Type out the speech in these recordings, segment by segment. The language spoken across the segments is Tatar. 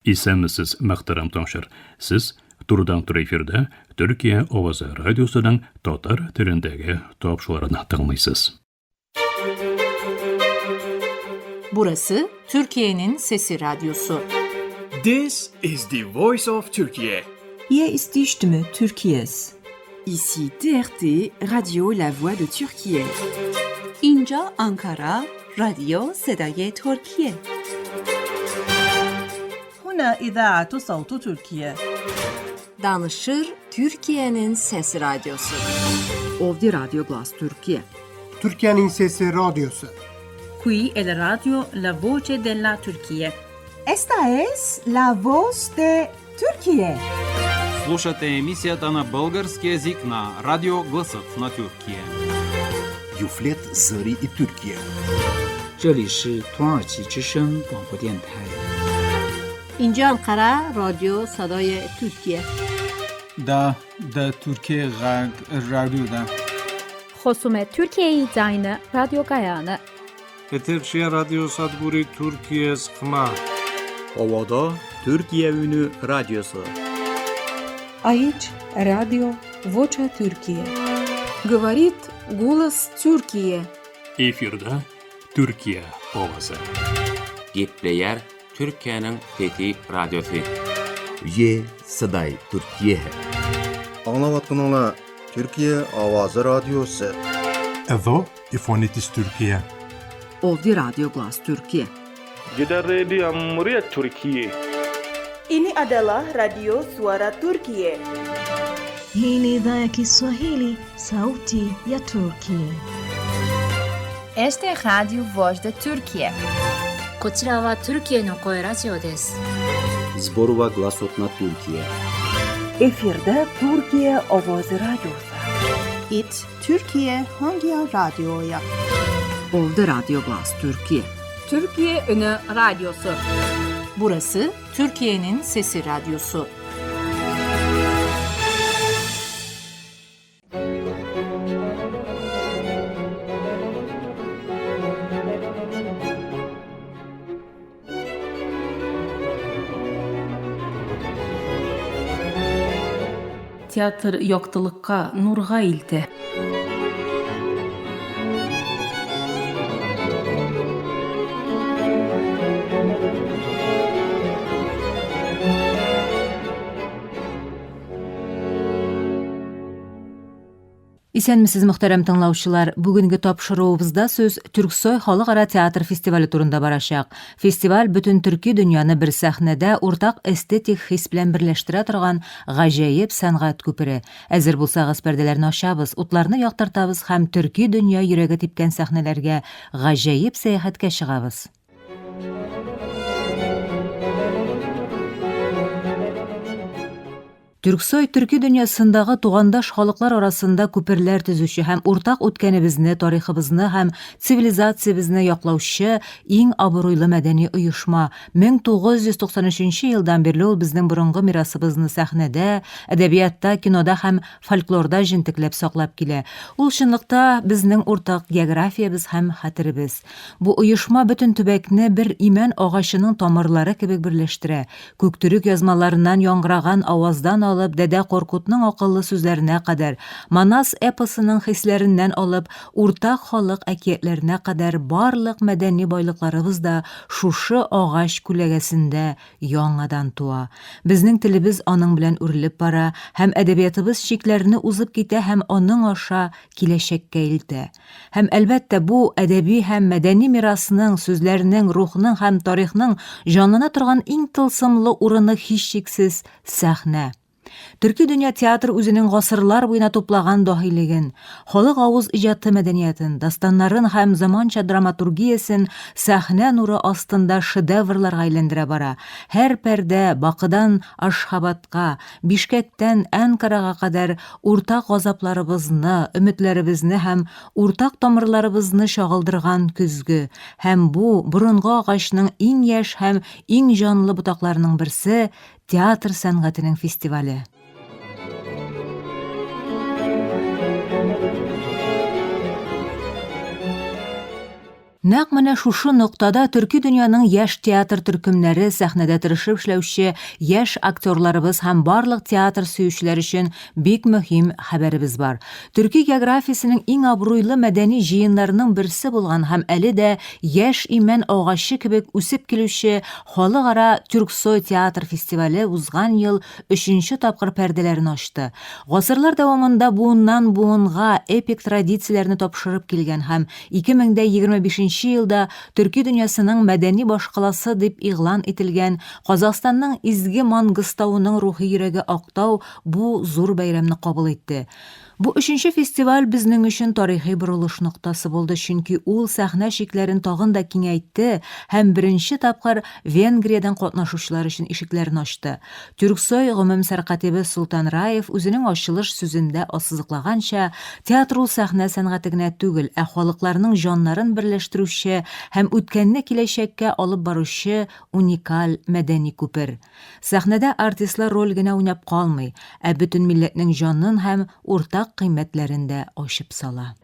Исәнмесез, мөхтәрәм тыңлаучылар. Сез турыдан-туры эфирда Төркия авазы радиосының татар телендәге тапшыруларын тыңлыйсыз. Burası Türkiye'nin Sesi Radyosu. This is the voice of Turkey. Hier ist die Stimme Türkiye's. Ici TRT, Radio La Voix de Türkiye. اینجا آنکارا رادیو صدای ترکیه. هنا إذاعة صوت تركيا. Danışır Türkiye'nin Sesi Radyosu. Ovdi Radyo Glas Türkiye. Türkiye'nin Sesi Radyosu. Qui è la radio La Voce della Turchia. Esta es la voz de Türkiye. Слушате емисията на български език на Радио Гласът на Тюркия. Юфлет Зъри и Türkiye. 这里是土耳其之声广播电台。 اینجا انقره رادیو صدای ترکیه. دا د ترکیې غږ رادیو ده. خصوم ترکیه ձայնը ռադիոկայանը։ Եթերշի ռադիոսადგուրի Թուրքիես խմա։ Ovada Türkiye Ünü Radyosu. Aici Radio Vocea Türkiye. Говорит голос Türkiye. Efirde Türkiye Ovası. Gepleýär Türkiye'nin Sesi Radiosy. Ye Saday Türkiye. Аңлаватқаныңла Türkiye Avazı Radyosu. Εδώ η φωνή της Τουρκία. Ovdi Radyo Glas Türkiye. Gidan rediyon muryar Turkiye. Ini adalah Radio Suara Turkiye. Hii ni idhaa ya Kiswahili, sauti ya Turki. Esta é Rádio Voz da Turquia. こちらはトルキエの声ラジオです。 Зборува гласот на Туркија. Efirde Türkiye Ovozi Radyosu. It Türkiye Hangi Radyo'ya? Ovdi Radyo Glas Türkiye. Türkiye Ünü Radyosu. Burası Türkiye'nin Sesi Radyosu. Театр яктылыкка, нурга илтә. Исәнмесез, мөхтәрәм тыңлаучылар. Бүгенге тапшыруыбызда сүз Түрксой халыкара театр фестивале турында барачак. Фестиваль бөтен төрки дөньяны бер сәхнәдә уртак эстетик хис белән берләштерә торган гаҗәеп сәнгать күпере. Әзер булсагыз, пәрдәләрне ачабыз, утларны яктыртабыз һәм төрки дөнья йөрәге типкән сәхнәләргә гаҗәеп сәяхәткә чыгабыз. Түрксой төрки дөньясындагы тугандаш халыклар арасында күперләр төзүче һәм уртак үткәнебезне, тарихыбызны һәм цивилизациябезне яклаучы иң абруйлы мәдәни оешма. 1993 елдан бирле ул безнең борынгы мирасыбызны сәхнәдә, әдәбиятта, кинода һәм фольклорда җентекләп саклап килә. Ул чынлыкта безнең уртак географиябез һәм хәтеребез. Бу оешма бөтен төбәкне бер имән агачының тамырлары кебек берләштерә. Күктөрек язмаларыннан яңгыраган аваздан алып, Дәдә Коркутның акыллы сүзләренә кадәр, Манас эпосының хисләреннән алып, уртак халык әкиятләренә кадәр барлык мәдәни байлыкларыбыз да шушы агач күләгәсендә яңадан туа. Безнең телебез аның белән үрелеп бара һәм әдәбиятыбыз чикләрне узып китә һәм аның аша киләчәккә илтә. Һәм, әлбәттә, бу әдәби һәм мәдәни мирасның, сүзләрнең, рухның һәм тарихның җанлана торган иң тылсымлы урыны һичшиксез сәхнә. Төрки дөнья театры үзенең гасырлар буена туплаган даһилеген, халык авыз иҗаты мәдәниятен, дастаннарын һәм заманча драматургиясен сәхнә нуры астында шедеврларга әйләндерә бара. Һәр пәрдә Бакыдан Ашхабадка, Бишкәктән Әнкарага кадәр уртак газапларыбызны, өметләребезне һәм уртак тамырларыбызны чагылдырган көзге. Һәм бу, борынгы агачның иң яшь һәм иң җанлы ботакларының берсе, театр сәнгатенең фестивале. Нәкъ менә шушы ноктада төрки дөньяның яшь театр төркемнәре сәхнәдә тырышып эшләүче яшь актерларыбыз һәм барлык театр сөючеләр өчен бик мөһим хәбәребез бар. Төрки географиясенең иң абруйлы мәдәни җыеннарының берсе булган һәм әле дә яшь имән агачы кебек үсеп килүче Халыкара Тюрксой театр фестивале узган ел өченче тапкыр пәрдәләрен ачты. Гасырлар дәвамында буыннан-буынга эпик традицияләрне тапшырып килгән һәм 2025 нче елда Төрки дөньясының мәдәни башкаласы дип игълан ителгән Казахстанның изге Мангыстауның рухи йөрәге Актау бу зур бәйрәмне кабул итте. Бу өченче фестиваль безнең өчен тарихи борылыш ноктасы булды, чөнки ул сәхнә чикләрен тагын да киңәйтте һәм беренче тапкыр Венгриядән катнашучылар өчен ишекләрен ачты. Тюрксой гомум сәркатибе Солтан Раев үзенең ачылыш сүзендә ассызыклаганча, театр ул сәхнә сәнгате генә түгел, ә халыкларның җаннарын берләштерүче һәм үткәнне киләчәккә алып баручы уникаль мәдәни күпер. Сәхнәдә артистлар роль генә уйнап калмый, ә бөтен милләтнең җанын һәм уртак кыйммәтләрен дә ачып сала.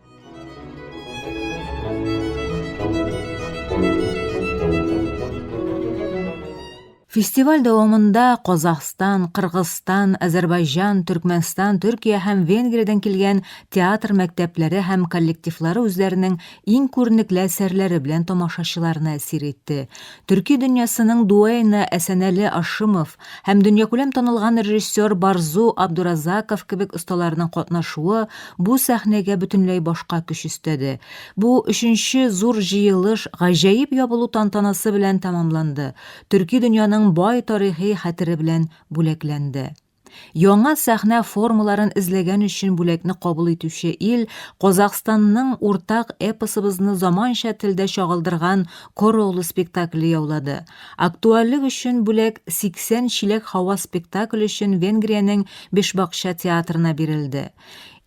Фестиваль дәвамында Казахстан, Кыргызстан, Азәрбайҗан, Төркмәнстан, Төркия һәм Венгриядән килгән театр мәктәпләре һәм коллективлары үзләренең иң күренекле әсәрләре белән тамашачыларны әсир итте. Төрки дөньясының дуэйны Әсәнәле Ашимов һәм дөньякүләм танылган режиссер Барзу Абдуразаков кебек осталарның катнашуы бу сәхнәгә бөтенләй башка көч өстәде. Бу өченче зур җыелыш гаҗәеп ябылу тантанасы белән тәмамланды. Төрки дөньяның бай тарихи хәтере белән бүләкләнде. Яңа сәхнә формаларын эзләгән өчен бүләкне кабул итүче ил Казахстанның уртак эпосыбызны заманча телдә чагылдырган Королы спектакле яулады. Актуальлек өчен бүләк 80 чиләк һава спектакле өчен Венгриянең Бишбакча театрына бирелде.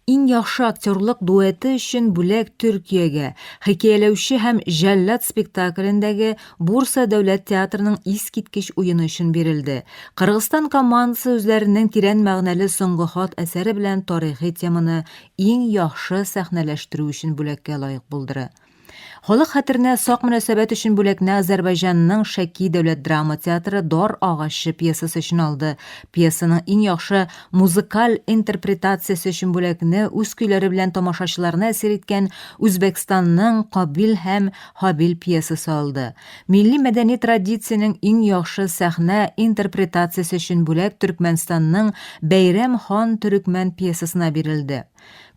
Иң яхшы актерлык дуэты өчен бүләк Төркиягә, Хикәяләүче һәм җәллад спектаклендәге Бурса дәүләт театрының искиткеч уены өчен бирелде. Кыргызстан командасы үзләренең тирән мәгънәле Соңгы хат әсәре белән тарихи теманы иң яхшы сәхнәләштерү өчен бүләккә лаек булдыры. Халык хәтеренә сак мөнәсәбәт өчен бүләкне Азәрбайҗанның Шәки дәүләт драма театры Дар агачы пьесасы өчен алды. Пьесаның иң яхшы музыкаль интерпретациясе өчен бүләкне үз көйләре белән тамашачыларны әсир иткән Үзбәкстанның Кабил һәм Һабил пьесасы алды. Милли мәдәни традициянең иң яхшы сәхнә интерпретациясе өчен бүләк Төркмәнстанның Бәйрәм хан төрекмән пьесасына бирелде.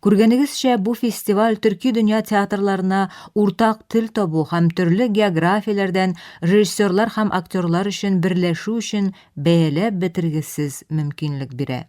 Күргәнегезчә, бу фестиваль төрки дөнья театрларына уртак тел табу һәм төрле географияләрдән режиссерлар һәм актерлар өчен берләшү өчен бәяләп бетергесез мөмкинлек бирә.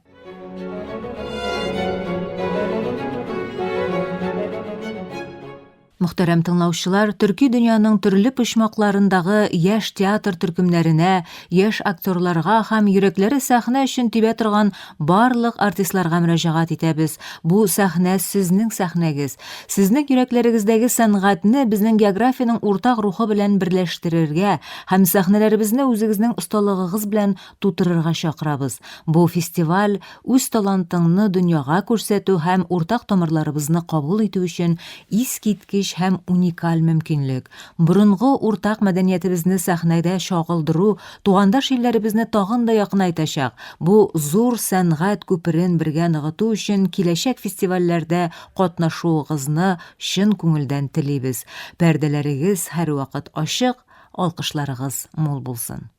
Мөхтәрәм тыңлаучылар, төрки дөньяның төрле почмакларындагы яшь театр төркемнәренә, яшь актерларга һәм йөрәкләре сәхнә өчен тибә торган барлык артистларга мөрәҗәгать итәбез. Бу сәхнә сезнең сәхнәгез. Сезнең йөрәкләрегездәге сәнгатьне безнең географиянең уртак рухы белән берләштерергә һәм сәхнәләребезне үзегезнең осталыгыгыз белән тутырырга чакырабыз. Бу фестиваль үз талантыңны дөньяга күрсәтү һәм уртак тамырларыбызны кабул итү өчен искиткеч һәм уникаль мөмкинлек. Борынгы уртак мәдәниятебезне сәхнәдә чагылдыру тугандаш илләребезне тагын да якынайтачак. Бу зур сәнгать күперен бергә ныгыту өчен киләчәк фестивальләрдә катнашуыгызны чын күңелдән телибез. Пәрдәләрегез һәрвакыт ачык, алкышларыгыз мул булсын.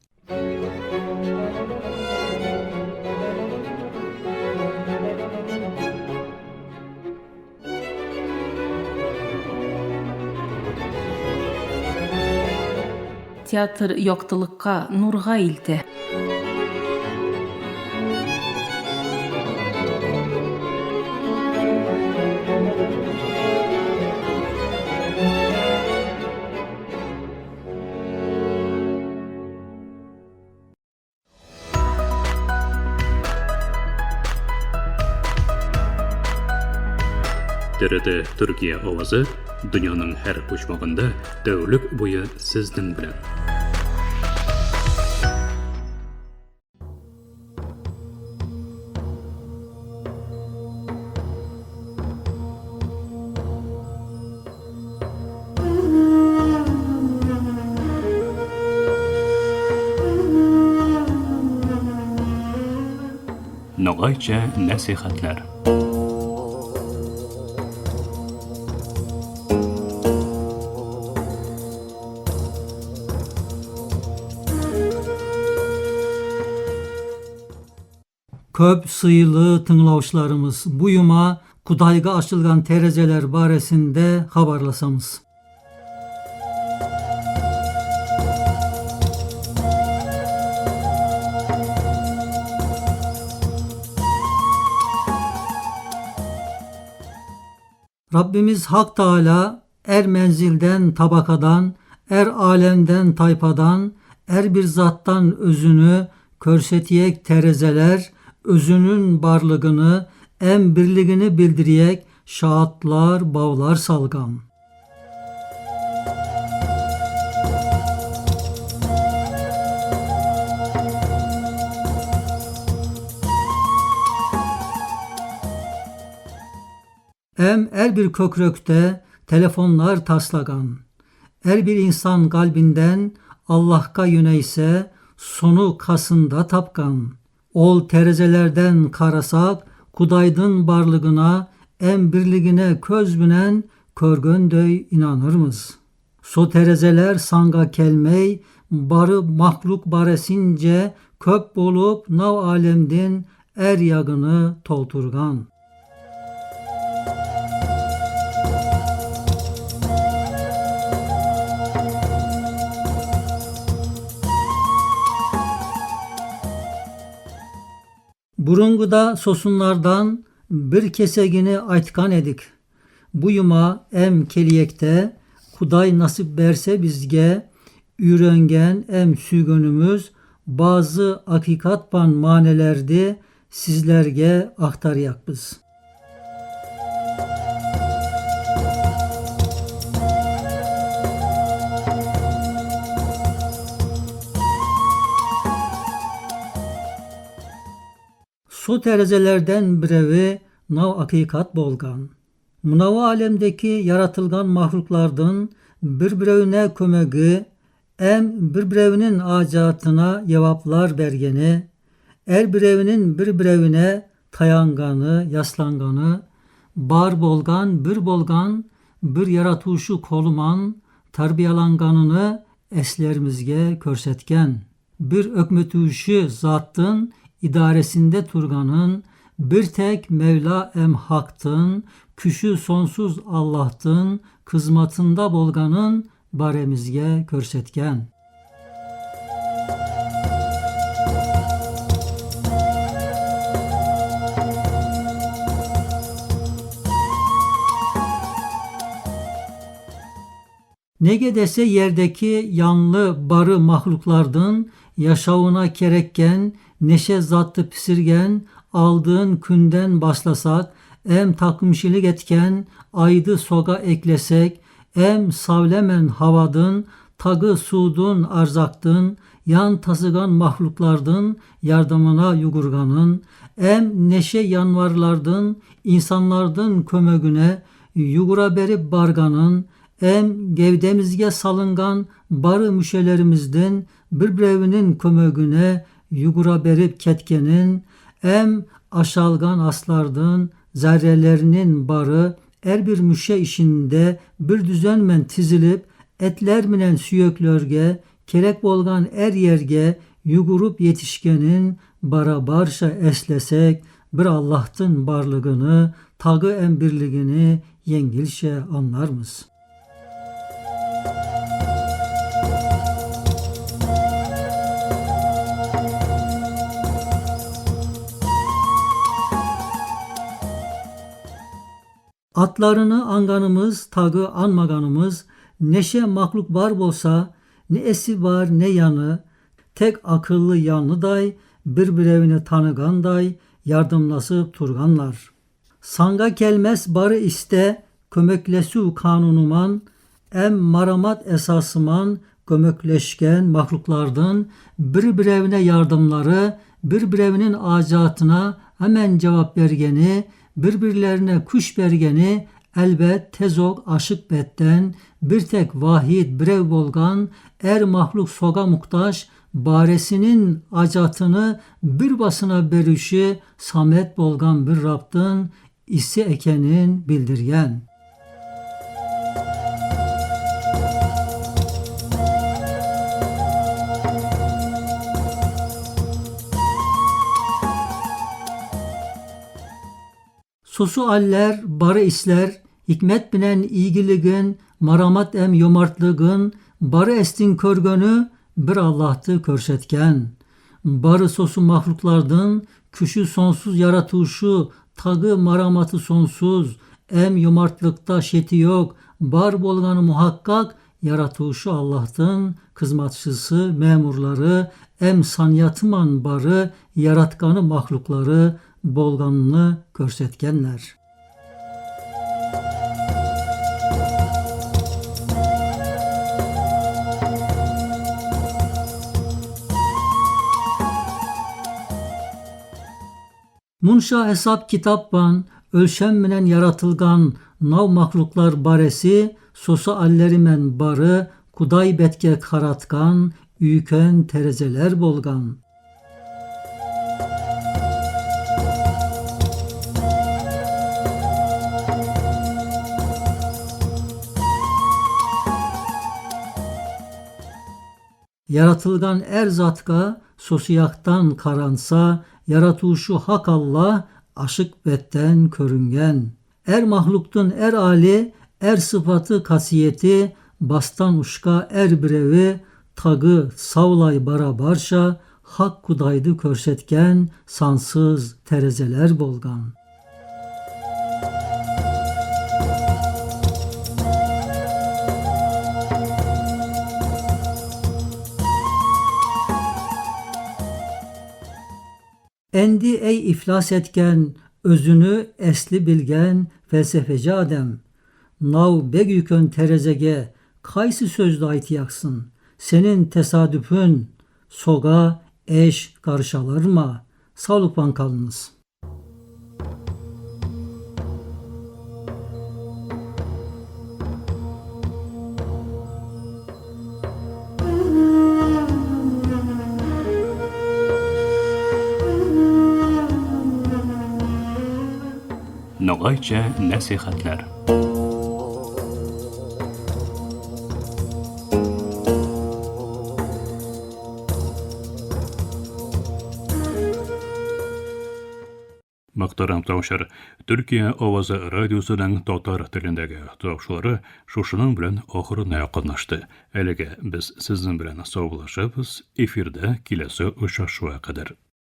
Театр яктылыкка, нурга илтә. TRT Төркия авазы дөньяның һәр почмагында тәүлек буе сезнең белән. Ногайча нәсыйхәтләр. Köp sıylı tınglavçılarımız bu yuma Kudayga açılgan terezeler baresinde habarlasamız. Rabbimiz Hak Teala er menzilden tabakadan, er alemden tayfadan, er bir zattan özünü körsetiyek terezeler, özünün barlığını, em birliğini bildiriyek şaatlar, bavlar salgan. Em er bir kökrökte telefonlar taslagan. Er bir insan kalbinden Allah'a yöneyse sonu kasında tapkan. Ol terezelerden karasak Kudaydın barlığına em birliğine köz binen körgöndöy inanırmız. So terezeler sanga kelmey barı mahluk baresince köp bolup nav alemdin er yagını tolturgan. Burunguda sosunlardan bir kesegini aytkan edik. Bu yuma em keliyekte Kuday nasip berse bizge üyrengen em süygönümüz bazı hakikatpan manelerdi sizlerge aktaryak biz. Su terezelerden birevi nav hakikat bolgan. Mınavı alemdeki yaratılgan mahluklardan bir birevine kömegi, em bir birevinin acatına cevaplar bergeni, er birevinin bir birevine tayanganı, yaslanganı, bar bolgan, bir bolgan, bir yaratuşu koluman, tarbiyalanganını eslerimizge körsetken, bir ökmetuşu zattın idaresinde turganın, bir tek Mevla em Haktın, küşü sonsuz Allah'tın, kızmatında bolganın baremizge körsetken. Nege dese yerdeki yanlı barı mahluklardın yaşavına kerekken neşe zattı pisirgen aldığın künden başlasak em takımşilik etken aydı soga eklesek em savlemen havadın tagı sudun arzaktın yan tasıgan mahluklardın yardımına yugurganın em neşe yanvarlardın insanlardın kömögüne yugura berip barganın em gevdemizge salıngan barı müşelerimizden bir birevinin kömögüne yugura berip ketkenin em aşalgan aslardın zerrelerinin barı er bir müşe işinde bir düzenmen tizilip etler minen süyöklörge kerek bolgan er yerge yugurup yetişkenin bara barşa eslesek bir Allah'tın barlığını tagı en birliğini yengilşe anlarmız. Atlarını anganımız, tagı anmaganımız, neşe mahluk var bolsa, ne esi var ne yanı, tek akıllı yanlı day, bir birevini tanıgan day, yardımlasıp turganlar. Sanga gelmez barı iste, kömeklesu kanunuman, em maramat esasıman, kömekleşken mahluklardan bir birevine yardımları, bir birevinin acatına hemen cevap bergeni, birbirlerine kuş bergeni Әлбәт тезок ашык бәттән bir tek vahid birev bolgan er mahluk soga muhtaç baresinin acatını bir basına berüşü samet bolgan bir Rab'dın isi ekenin bildirgen. Sosu aller, barı isler, hikmet binen iyigiligin, maramat em yomartlıgın, barı estin körgönü bir Allah'tı körsetken. Barı sosu mahluklardın, küşü sonsuz yaratuşu, tagı maramatı sonsuz, em yomartlıkta şeti yok, bar bolganı muhakkak, yaratuşu Allah'tın kızmatçısı, memurları, em sanyatıman barı, yaratkanı mahlukları, bolganını körsetkenler. Munşa hesap kitapban, ölşenmenen yaratılgan nav mahluklar baresi, sosa allerimen barı, kuday betke karatkan, üyken terezeler bolgan. Yaratılgan er zatka sosuyaktan karansa, yaratuşu hak Allah aşık betten körüngen. Er mahluktun er ali, er sıfatı kasiyeti, bastan uşka er birevi, tagı savlay bara barşa, hak kudaydı körsetken, sansız terezeler bolgan. Endi ey iflas etken, özünü esli bilgen felsefeci adem. Nav beg yükön terezege, kaysı sözlü aytiyaksın. Senin tesadüfün soga eş karışalırma. Sağlıkla kalınız. Ногайча нәсихәтләр. Мөхтәрәм тыңлаучылар, Төркия авазы радиосының татар телендәге тапшырулары шушының белән ахырына якынлашты. Әлегә без сезнең белән саубуллашабыз. Эфирда киләсе очрашуга кадәр.